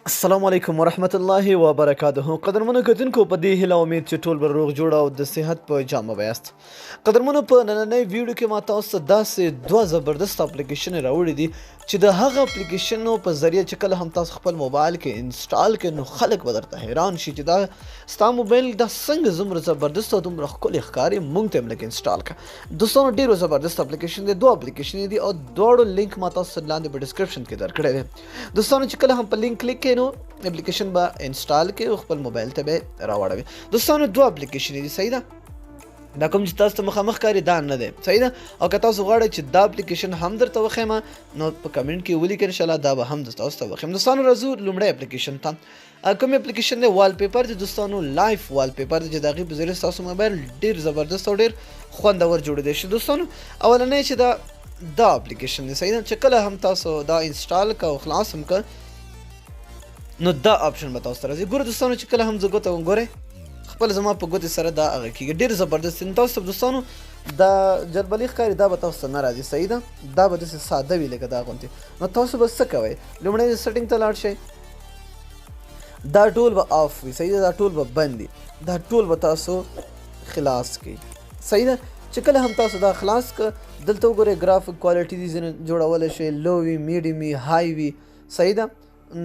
السلام علیکم ورحمت الله وبرکاته. قدرمنو کتونکو، په دې هیله امید چې ټول به روغ جوړ او د صحت په جامه به یاست. قدرمنو، په نننۍ ویډیو کې ما تاسو ته داسې دوه زبردست اپلیکیشن راوړي دي چې د هغه اپلیکیشنو په ذریعه چې کله هم تاسو خپل موبایل کې انسټال کړئ نو خلک به درته حیران شي چې دا ستا موبایل دا څنګه څومره زبردست او دومره ښکلی ښکاري، مونږ ته هم لږ انسټال کړه. دوستانو، ډېر زبردست اپلیکیشن دی، دوه اپلیکیشن دي او دواړو لینک ما تاسو ته لاندې په ډسکرپشن کې درکړی دی. دوستانو، چې کله هم په لینک کلیک کړئ نو اپلیکیشن به انسټال کړئ او خپل موبایل ته به راوړوي. دوستانو، دوه اپلیکیشن دي، صحیح ده؟ دا کوم چې تاسو ته مخامخ ښکاري دا نه دی، صحیح ده؟ او که تاسو غواړئ چې دا اپلیکیشن هم درته وښیم نو په کمنټ کې ولیکئ، انشاءالله دا به هم تاسو ته وښیم. دوستانو، راځو لومړی اپلیکیشن ته. کوم اپلیکیشن دی؟ وال پیپر دی دوستانو، لایف وال پیپر دی چې د هغې په ذریعه ستاسو موبایل ډېر زبردست او ډېر خوندور جوړېدی شي. دوستانو، اولنی چې دا اپلیکیشن دی، صحیح ده؟ چې کله هم تاسو دا انسټال که او خلاص هم که نو دا آپشن به تاسو ته راځي. ګوره دوستانو، چې کله هم زه ګوته ګورئ خپل زما په ګوتې سره دا هغه کېږي، ډېر زبردست دی. تاسو ته دوستانو دا جلبلي ښکاري، دا به تاسو ته نه راځي، صحیح ده؟ دا به داسې ساده وي لکه دا غوندې. نو تاسو به څه کوئ؟ لومړی سیټینګ ته لاړ شئ، دا ټول به آف وي، صحیح ده؟ دا ټول به بند وي، دا ټول به تاسو خلاص کړئ، صحیح ده؟ چې کله هم تاسو دا خلاص کړ، دلته وګورئ ګرافیک کوالټي دي ځینې جوړولی شئ، لو وي، میډیم وي، های وي، صحیح ده؟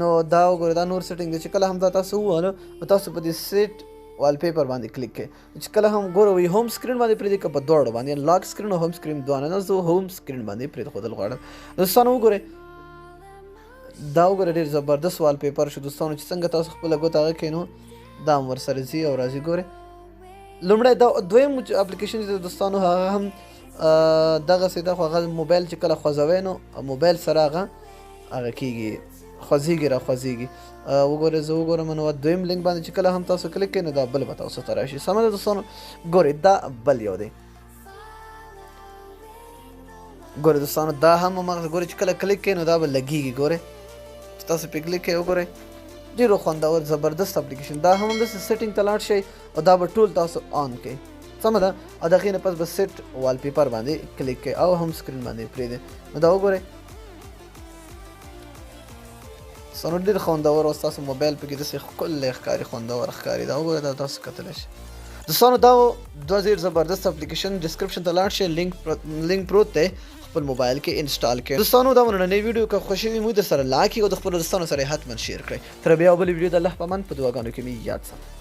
نو دا وګورئ، دا نور سیټینګ دی. چې کله هم دا تاسو ووهلو نو تاسو په دې سیټ وال پیپر باندې کلیک کړئ. چې کله هم ګوره وي هوم سکرین باندې پرېږدي که په دواړو باندې، یعنې لاک سکرین او هوم سکرین دواړه، نه زه هوم سکرین باندې پرېښودل غواړم. دوستانو وګورئ، دا وګورئ، ډېر زبردست وال پیپر شو دوستانو. چې څنګه تاسو خپله ګوته هغه کړئ نو دا هم ورسره ځي او راځي. ګورئ لومړی دا دویم اپلیکیشن چې دوستانو هغه هم دغسې ده، خو هغه موبایل چې کله خوځوی نو موبایل سره هغه کېږي، خوځېږي را خوځېږي. وګورئ، زه وګورم نو دویم لینک باندې چې کله هم تاسو کلیک کړئ نو دا بل به تاسو ته راشي. سمه ده دوستانو؟ ګورئ دا بل یو دی. ګورئ دوستانو، دا هم هماغه، ګورئ چې کله کلیک کړئ نو دا به لګېږي. ګورئ چې تاسو پرې کلیک کړئ، وګورئ ډېر خوندور زبردست اپلیکیشن. دا هم همداسې سیټینګ ته لاړ شئ او دا به ټول تاسو آن کړئ، سمه ده؟ او د هغې نه پس به سیټ وال پیپر باندې کلیک کړئ او هم سکرین باندې پرېږدئ. نو دا وګورئ سنو ډېر خوندور او ستاسو موبایل پکې داسې ښکلی ښکاري، خوندور ښکاري. دا وګورئ، دا تاسو کتلی شئ. دوستانو، دا دوه ډېر زبردست اپلیکیشن، ډسکرپشن ته لاړ شئ، لینک پروت دی، خپل موبایل کې انسټال کړئ. دوستانو، دا نننۍ ویډیو که خوښي وي موږ در سره لایک او د خپلو دوستانو سره یې حتما شیر کړئ. تر بیا بلې ویډیو د الله په امان، په دعاګانو کې مې یاد ساتئ.